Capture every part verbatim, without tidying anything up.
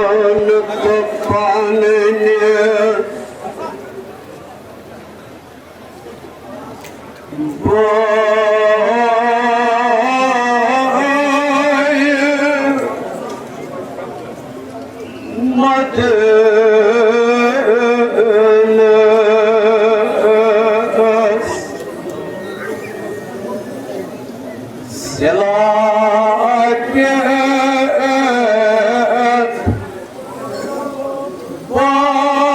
پننہِ بایہِ مدینس سِلا پٮ۪ٹھ واتنس۔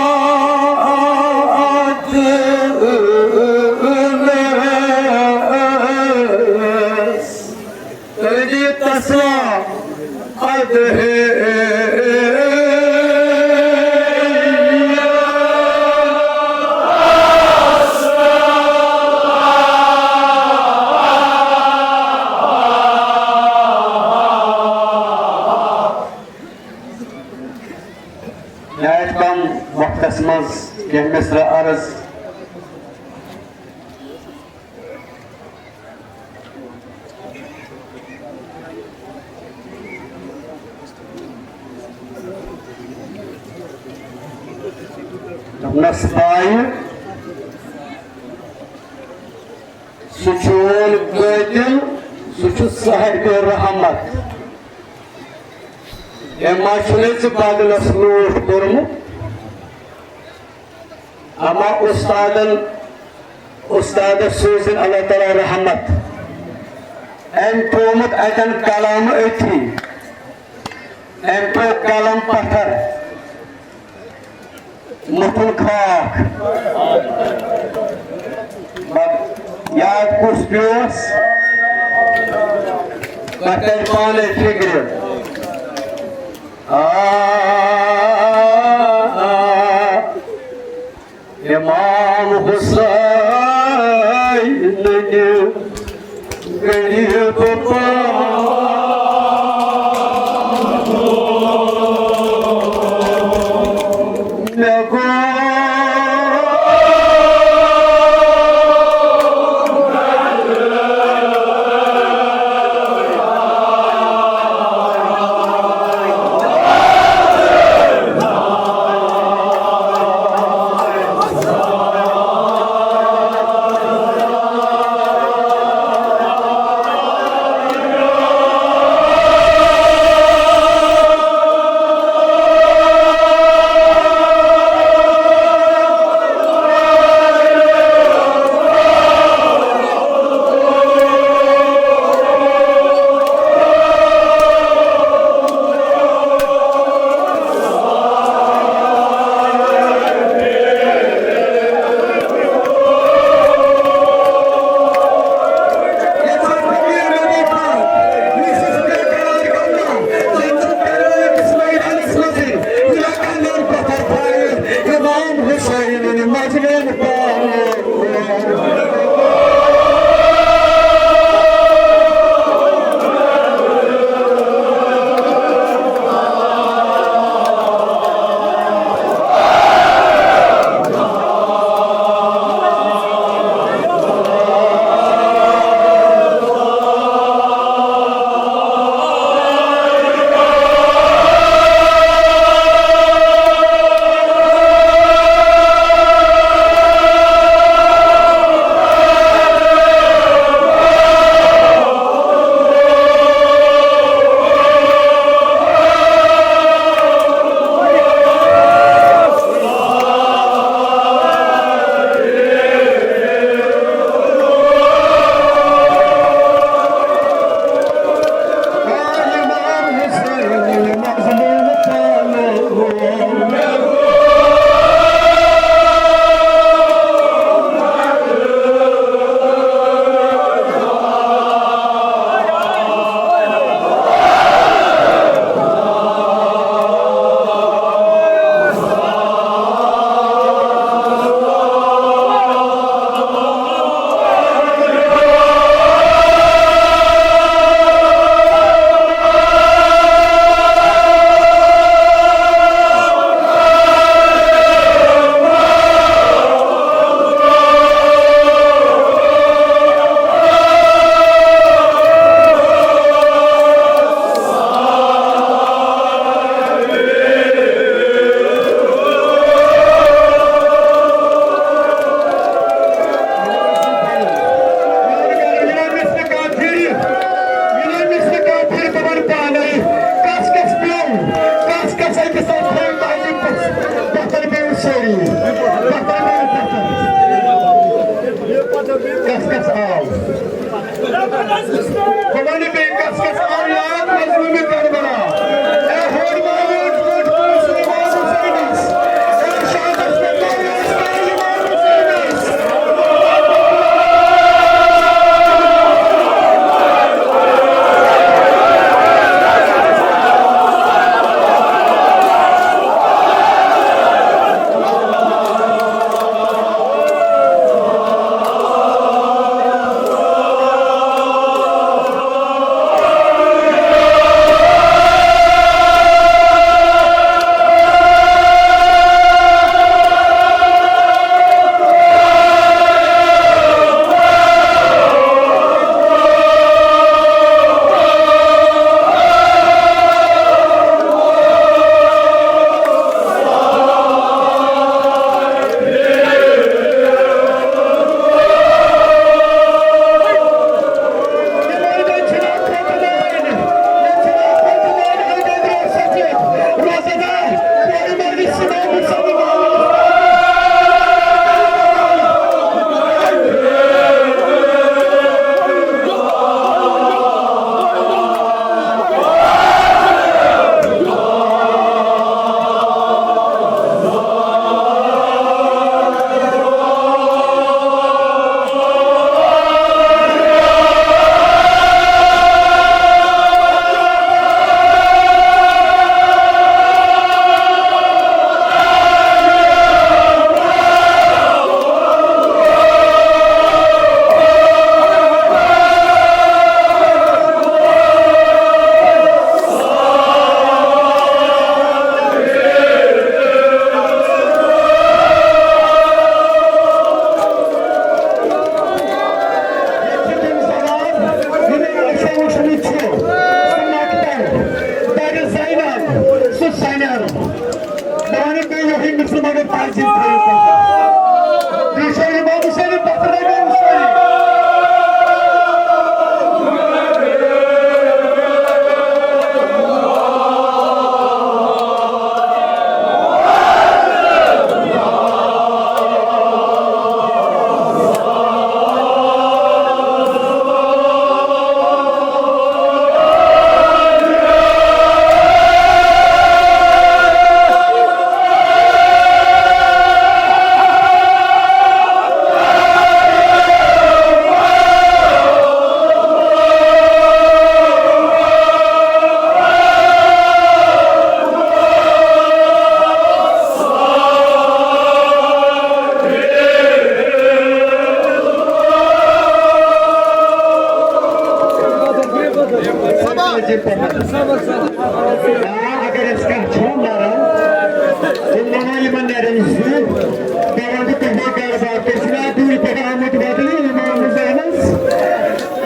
تُہۍ دِیِو تسلا ادٕ ہے۔ نہایت کم وقتس منٛز کینٛہہ مصرع عرض۔ دوٚپنس، بایہِ، سُہ چون قٲتِل، سُہ چھُ صاحبِ رحمت۔ أمۍ ما چھُنہٕ ژٕ بدلس لوٗٹھ کوٚرمُت؟ اما استادن، استادس سوٗزِن اللہ تعالیٰ رحمت۔ أمۍ ترٛوومُت اتٮ۪ن قلم أتھی۔ أمۍ ترٛوو قلم پتھر، موٚتھُن خاک۔ پتہٕ یاد کُس پیوس، پتہٕ تَرِ پانے فِکرِ۔ آ، آ، امام حسین غریب پان مےٚ گوٚو بہٕ وَنہٕ بیٚیہِ کَس کَس آو یاد مظلوٗمِ کربلا۔ اے ہورٕ ما ووت ووت سُلیمان حُسینَس۔ اے شہادت پٮ۪ٹھ ما ووت سُلیمان حُسینَس۔ سُہ سَنیٛارُن۔ بہٕ وَنہٕ بیٚیہِ یِہوٚے مِثال، مگر تاج دِن تھٲیِو پَتہٕ۔ یہِ چھُ اِمام حُسینٕے پَتھر اِمام حُسینٕے۔ اگر أسۍ کانٛہہ چھُ مَران، تیٚلہِ وَنان یِمَن نَرٮ۪ن زِ، بیٚیہِ وَنہٕ بہٕ تُہٕنٛدے گَرٕ بار، تُہۍ چھِو نا دوٗرِ پٮ۪ٹھ آمٕتۍ وَتلہِ اِمام حُسینَس؟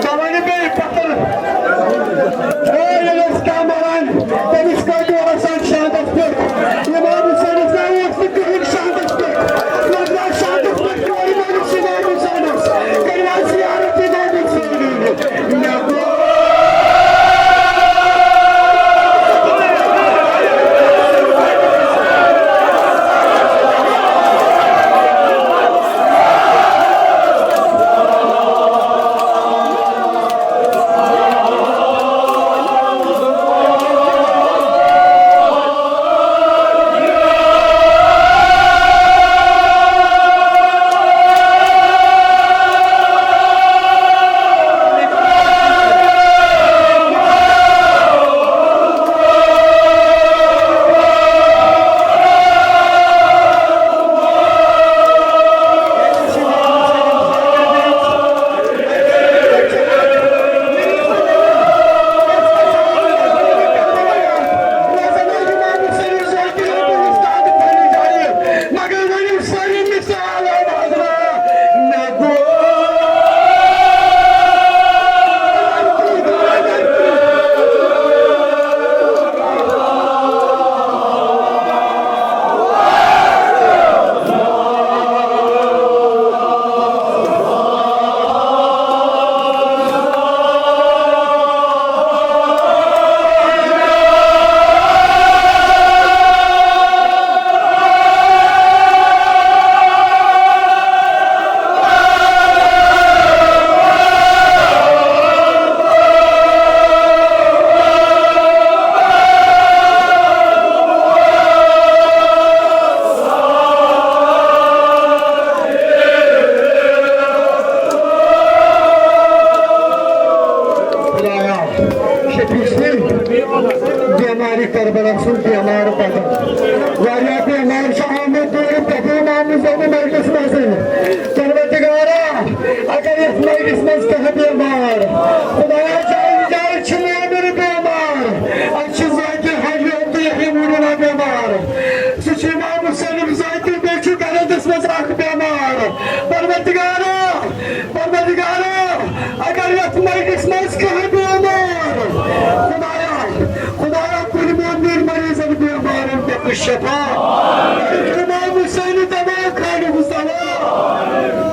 بہٕ وَنہٕ بیٚیہِ پَتہٕ، اے، ییٚلہِ أسۍ کانٛہہ مَران، تٔمِس کَتہِ اوس آسان شانٛدَس پٮ۪ٹھ؟ اِمام حُسینَس نہ اوس نہٕ کٕہٕنۍ شانٛدَس پٮ۪ٹھ، نہ درٛاو شانٛدَس پٮ۪ٹھ کورِ مٲلِس اِمام حُسینَس، کٔرِو حظ زیارت اِمام حُسینٕنۍ۔ واریاہ بیمار چھِ آمٕتۍ دوٗرِ پٮ۪ٹھ امام حسین مجلس منٛز۔ پروردگارا، اگر یتھ مجلس منٛز کانٛہہ بیمار، خدایا، جایہِ جایہِ چھِ مٲمِر بیمار، اتہِ چھِ ذاکر حاجی عبدالرحیم وُڈِلا بیمار، سُہ چھُ امام حسینُک ذاکر، بیٚیہِ چھُ گرندس منٛز اکھ بیمار۔ پروردگارا، پروردگارا، اگر یتھ مجلس منٛز کانٛہہ بیمار، خدایا، خدایا، کُنہِ مؤمن مریضن بیمارن دِ شفا۔ امام حسین دوا خانُک دوا۔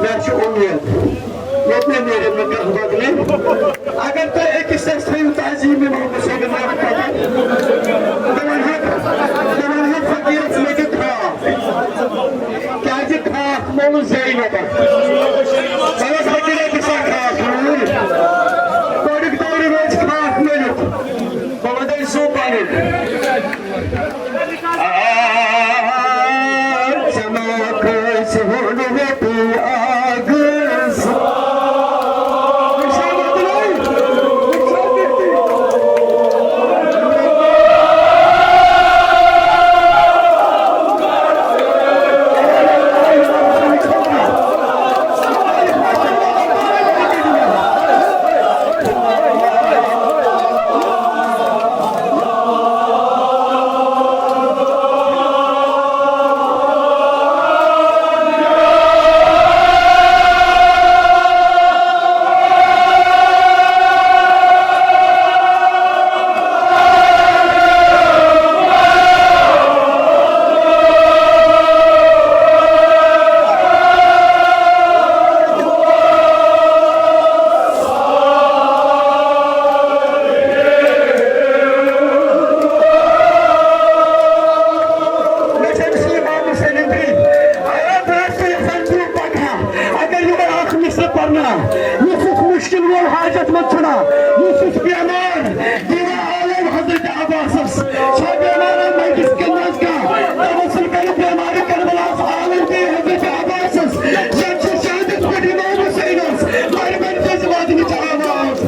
مےٚ چھِ اُمید، ییٚتہِ مےٚ نیرِ نہٕ کانٛہہ بدلے۔ اگر تُہۍ أکِس سۭتۍ تھٲیِو تعظیٖم امام حسین، مےٚ پتہ، بہٕ وَنہٕ ہا، بہٕ وَنہٕ ہا فقیٖرس مےٚ دِ تھاپھ۔ کیازِ خاص مول زینبس۔ بس فقیرے کسا خاص مول۔ گۄڈٕنیُک دورٕ روزِ خاص مٲلِک۔ بہٕ وَنَے سُہ پَنُن۔ آ، ژٕ ما کٲنٛسہِ ہُنٛد ویٚٹی آگٕس۔ مےٚ چھَنہٕ سُہ امام حسینٕنۍ بیٚنہِ۔ آیا بہٕ اوسُس یَژھان برٛونٛہہ پَکہٕ ہا، اگر یِمَن اَکھ مِصرٕ پَرناو، یُس یُس مُشکِل وول حاجت منٛد چھُنا، یُس یُس بیمار، دیٖوان عالم حضرت عباسَس، سۄ بیمار آو مجلس کٮ۪ن منٛز کانٛہہ، توسل کٔرِتھ بیمارِ کربلاہَس عالم دیٖن حضرت عباسَس، یَتھ چھُ شہادت پٮ۪ٹھ امام حسینَس، مَرِ مَرِ تٔژ واتنٕچ آواز۔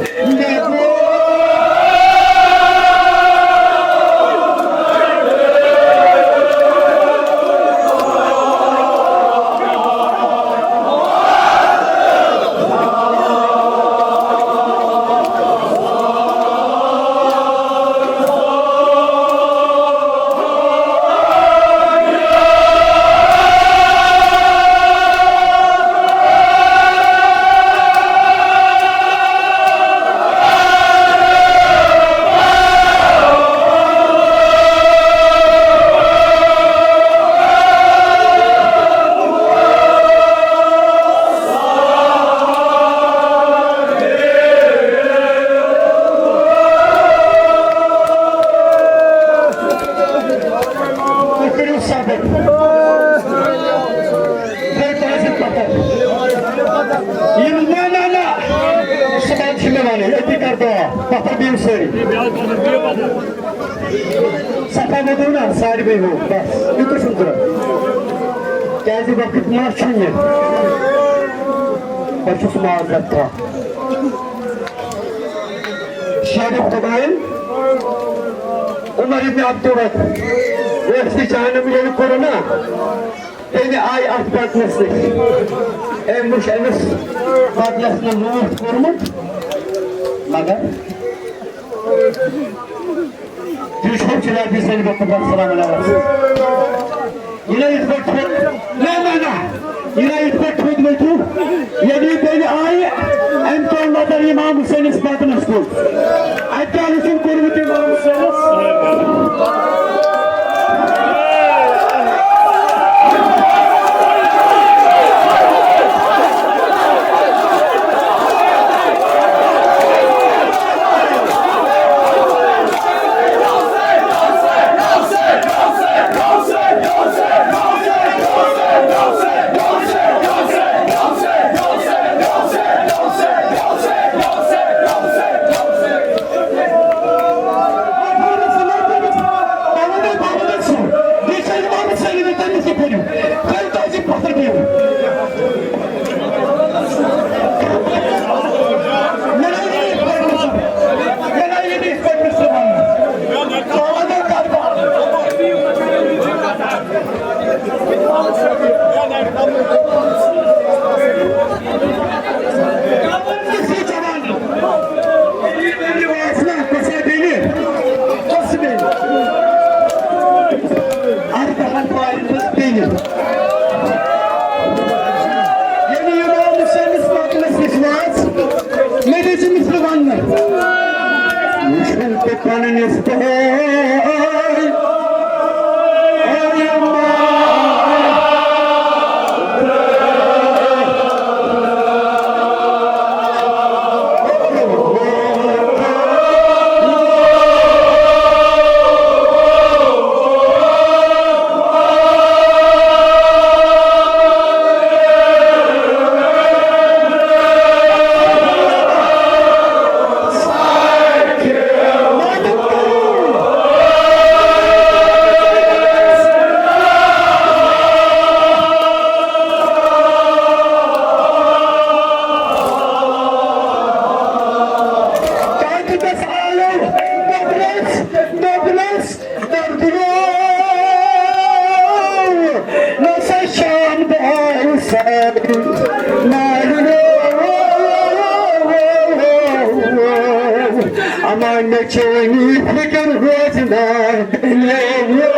تُہۍ کٔرِو صبر۔ تُہۍ کٔرِو صبر۔ یِم، نہ، نہ، نہ۔ صُبحن چھِ مےٚ وَنٕنۍ، أتی کر دُعا۔ پَتھر بِہِو سٲری۔ صفا مےٚ دوٚپ نا، ساروٕے ہُہ، بس، یُتُے چھُم ضوٚرَتھ۔ کیٛازِ وقت ما چھُنہٕ مےٚ۔ بہٕ چھُس معذرت خواہ۔ شیخ خداین عمر ابن عبدالرحمن، یُس تہِ جہنم ییٚلہِ کوٚر نا، تیٚلہِ آیہِ اَتھ بدنَس نِش۔ أمۍ وٕچھ أمِس بدنَس منٛز لوٗٹھ کوٚرمُت، مگر تُہۍ چھِو جناب سید مقبول سلام علیہ وسلم۔ یہِ نہ یِتھ پٲٹھۍ تھوٚد، نہ، نہ، نہ۔ یہِ نہ یِتھ پٲٹھۍ تھوٚد ؤتھِو۔ ییٚلہِ یہِ بیٚیہِ آیہِ، أمۍ تُل نظر امام حسینس بدنس کُن۔ اَتہِ کیٛاہ اوسُن کوٚرمُت امام حسینس؟ ییٚلہِ اِمام حُسینَس مۄغلَس نِش واژ، مےٚ دِژ أمِس یہِ وَننہٕ۔ وٕچھُن تہٕ پَنٕنِس پٲے۔ دوٚپنَس، دوٚپنَس، دردٕنو، نہ سا شام دۄہ سر، مالِنو۔ اما مےٚ چٲنی فِکر روزِ نہ۔